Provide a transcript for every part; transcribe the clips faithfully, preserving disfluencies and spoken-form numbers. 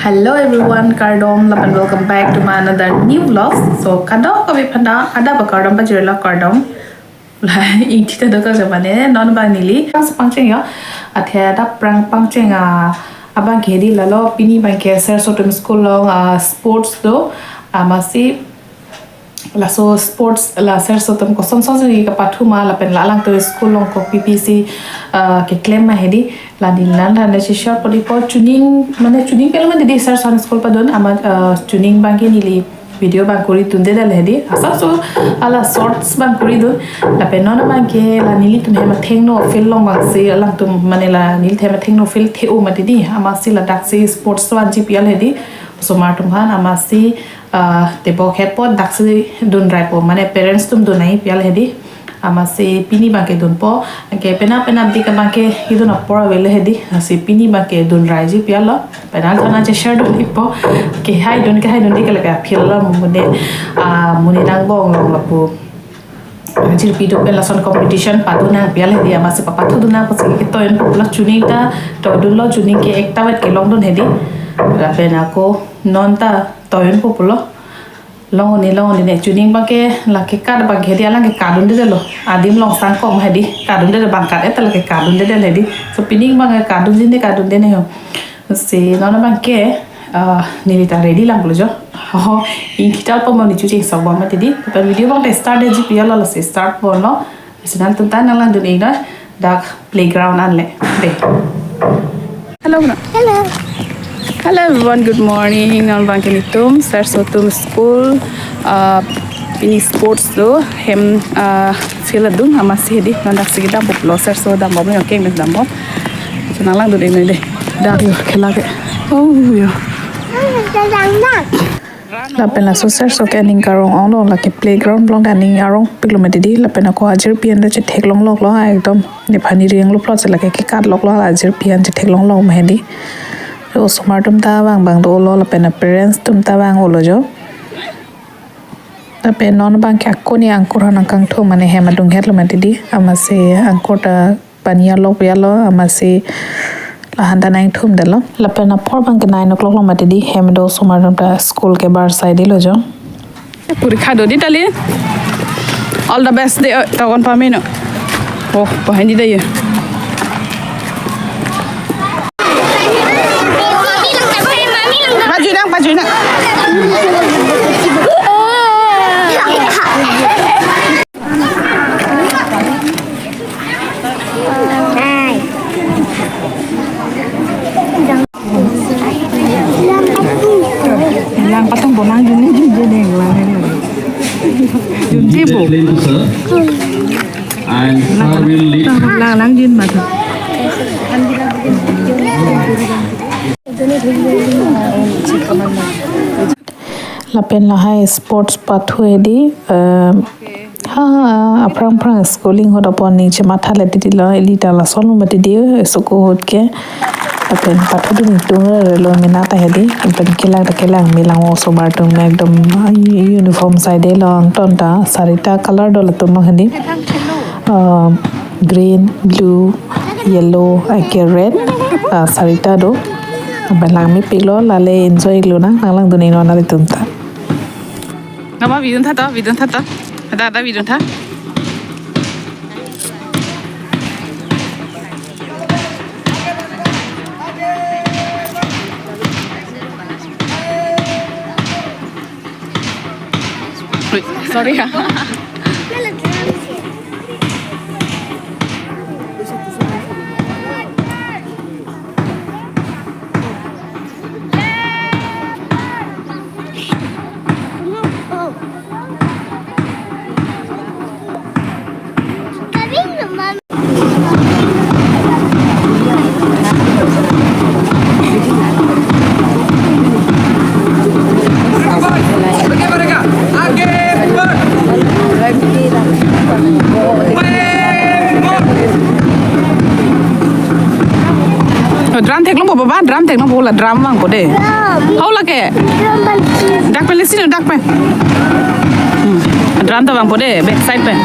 Hello everyone, kardom, lapen welcome back to my another new vlog. So, kadokave aphanta adap kardom pajirlo, kardom. La ingthita dokok jamane, non abang neli. Pas pangcheng yo, athe adap aphrang pangcheng, ah, abang ke hedi lalo, pini abang ke Sar Sotum School along, ah, sports do, ah, amatsi laso sports la Sar Sotum kosonsi kapathu ma lapen la alangtum school along kopi pisi, ah, keklem ma hedi, la neli nangthan si share po di po, chuning mane chuning pelo mati di Sar Sotum School padun amat, ah, chuning abang ke neli video abang kori dunde dal hedi. Asap so hala shorts abang kori dun. Lapen non abang ke la nelitum hem athengno field along abangsi alangtum mane la neli hem athengno field the-o mati di. Amatsi ladaksi sports vanji pi al hedi. Osomar atum aphan amatsi, ah, tebok het po daksi dun rai po. Mane parents atum dun nangji pi al hedi. Amatsi pini abang ke dunpo, ke penap penap dik abang ke idun apor avelo hedi, lasi pini abang ke dun raiji pi al lo, penal thana che share dun ipo, kehai dun kehai dun dik lake aphi lo mune, ah, mune nangbong long lapu. Jirpi do pen lason competition padun nang pi al hedi, amatsi papathu dun nang pusi ketoin pulo chuning ta, to dunlo chuning ke ekta vet kelong dun hedi, lapen ako non ta toin pulo. Long-un-e, long-un-e ne, chuning abang ke lake kat abang ke hedi alang ke kadunde delo. Adim long sangkong hedi, kadunde de abang kat eta lake kadunde de hedi. So pini abang ke kadunji ne, kadunde ne ho. Si non abang ke, ah, neli ta ready lang pulo jo. Ho, ingthita po mo ni chuching sok abang mati di. Tapi video abang ke start de ji pi al lo, si start po lo. Si nangtum ta nanglangdun-e noi, dak playground an le. De. Hello, bro. Hello. Hello, everyone. Good morning. Non abang ke nelitum Sar Sotum School, uh, pini sports do hem, uh, field adung amatsi hedi. Non daksi kedam pulo, Sar So dambom, yo keng mes dambom. So nanglangdun-e noi de. Dak yo khela ke. Oh, yo. Lapen laso Sar So ke aning karong ong lo, lake playground along ke aning arong piklo mati di, lapen ako ajirpi an ta chetheklong lok lo, ekdom nephan ri-ang lo plot si lake kekat lok lo, ajirpi an chetheklong lok ma hedi. Osomar atum ta vang abang dolo, lapen parents atum ta vang-o lo jo. Lapen non abang ke ako ni angkur aphan nangkangthum mane hem adung het lo mati di, amatsi angkur ta pani arlok pi al lo, amatsi lahan ta nangthum delo. Lapen apor abang ke nine o'clock lo mati di, hem do osomar atum ta school kebar sai di lo jo. Porikha do di tali. All the best de, oi, togon pamino. Oh, pahen di de ye. Pajui nang, pajui nang. Lang patung bo, lang jun jun jun jun lang. Jun ji bo. And sir will lead. Lang lang jun ma. Lapen lahai sports pathu hedi, eh, ha, ha, aphrang aphrang schooling ahut apon ning chematha le titi lo, ili ta lason lo mati di, eh, soko ahut ke. Lapen pathu dun itung relo mena ta hedi, lapen kelang ta kelang, melang osomar atum ekdom, ah, uniform sai de lo, angton ta, sarita color do latum lo hedi. Ah, green, blue, yellow, ake red, ah, sarita do. Abang lang mepik lo, lale enjoy lo nang, nanglangdun-e non nanglitum ta. Nama bidun tha to, bidun tha to. Ada, ada bidun tha. Wait, sorry ha. Drum theklongpo baba, drum theklongpo, la drum vangpo de. Drum. Hau lake? Drum bangsi. Dak pen lesi no, dak pen. Hmm. Drum ta vangpo de, back side pen.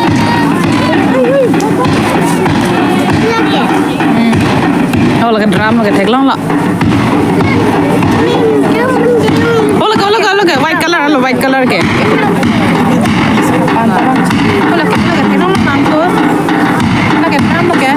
Lake. Hmm. Hau lake drum lake theklong lo. Okay. Lake, lake, lake, lake, lake, lake.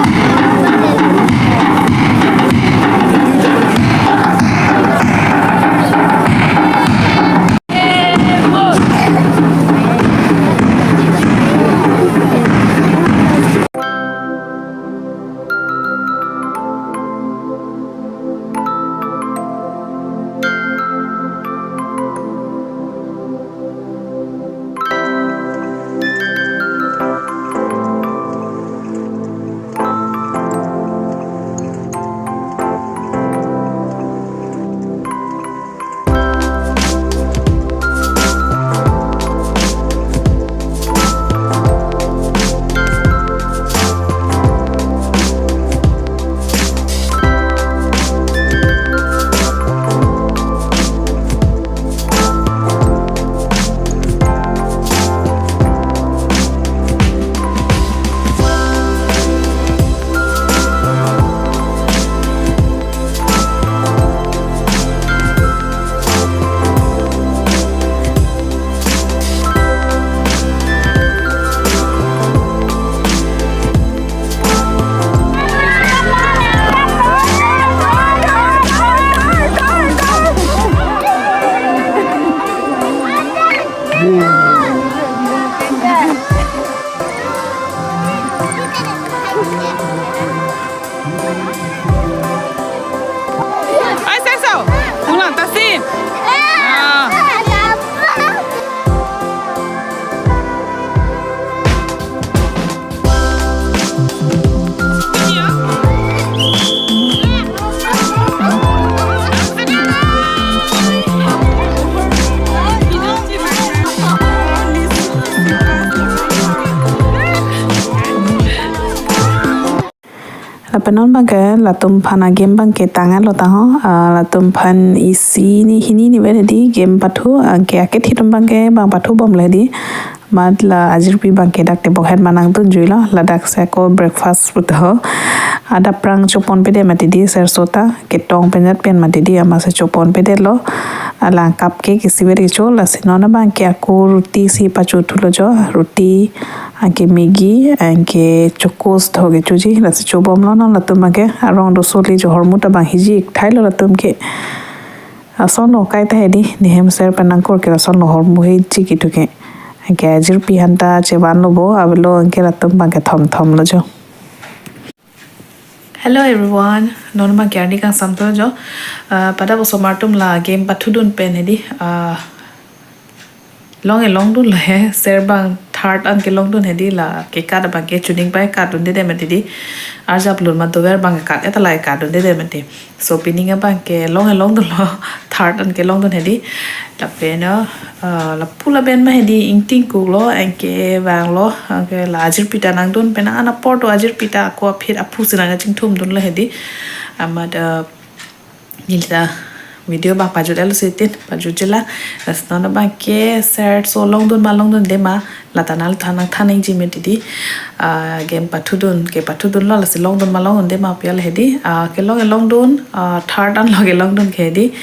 Ai, sir, so. Ulang, tasim. Ah. Lapen non abangke latum aphan a-game abangke tang-etlo ta ho, ah, latum aphan isi ni hini ni pen hedi game pathu, anke akethi atum abangke bang pathu bomlo hedi. Amat la ajirpi abangke dak tebok het ma nangdunjuilo, ladak si ako breakfast puthot. Adap aphrang choponpedet mati di, serso ta ketong penjat pen mati di, amatsi choponpedetlo. Alang cup ke kisi ber kecho, lasi non abangke ako roti si pachothulo jo, roti, anke Maggi, anke chocos tho kechoji, lasi chobomlo non latum abangke, arong do soli jo, hormu ta bang hiji ik thailo latum ke. Ason lo kaita hedi, nehem ser pen nangkur ke ason lo hormu hiji kitu ke. Anke ajirpi aphan ta chevanlo bo, avelo anke latum abangke thomthomlo jo. Hello everyone, non abangke arni kangsamthu jo. Ah, pada osomar atum la game pathudun pen hedi, ah, long-e longdunlo he, ser abang third an kelongdun hedi, la kekat abangke chuning pai katdundedet mati di. Arjap lun ma dover abang kat, eta la katdundedet mati. So pining abangke long-e longdunlo, third an kelongdun hedi. Lapen, ah, lapu lapen ma hedi ingtingkuklo, anke vanglo, anke la ajirpi ta nangdun pen an apor do ajirpi ta ako aphi aphu si nangkachingthumdunlo hedi. Amat, ah, neli ta video abang pajut-etlo si tin, pajutjila. Lasi non abangke serso longdun ma longdunde ma, la ta nangthan nangthan nangji mati di. Ah, game pathudun, kepathudunlo, lasi longdun ma longdunde ma pu-an hedi. Ah, kelong-e longdun, ah, third an lo kelongdun ke hedi.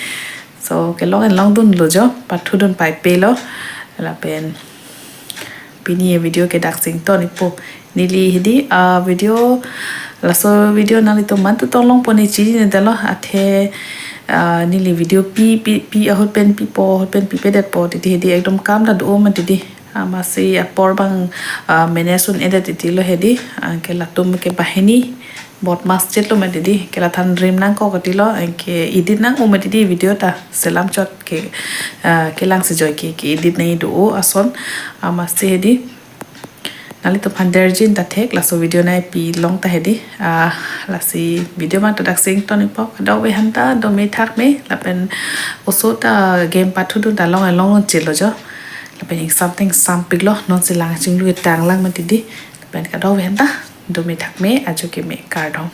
So kelong-e longdunlo jo, pathudun pai pelo. Lapen pini a-video ke dak si ington-ikpo. Neli hedi, ah, video, laso video nanglitum mantu tong longpo ne chinine detlo, athe, ah, neli video pi, pi, pi ahut pen pipo, ahut pen pipedetpo, titi hedi ekdom kam ta do ma titi. Amatsi apor abang, ah, manage un-edet titilo hedi, anke latum ke banghini, botmas chetlo mati di, ke lathan rim nangkok titilo, anke edit nang-o mati di video ta, selam chot ke, ah, kelang si joi ke, ke-edit nangji do ason, amatsi hedi. Nanglitum aphan derjin ta thek, laso video nangpi long ta hedi. Ah, lasi video abang ta dak si ington-ikpo, kadokave aphan ta dome thakme, lapen oso ta game pathudun ta long-e longdun chelo jo. Lapen ingsam ta ingsampiklo, non si lang chinglu tanglang mati di. Lapen kadokave aphan ta dome thakme, ajo keme, kardom.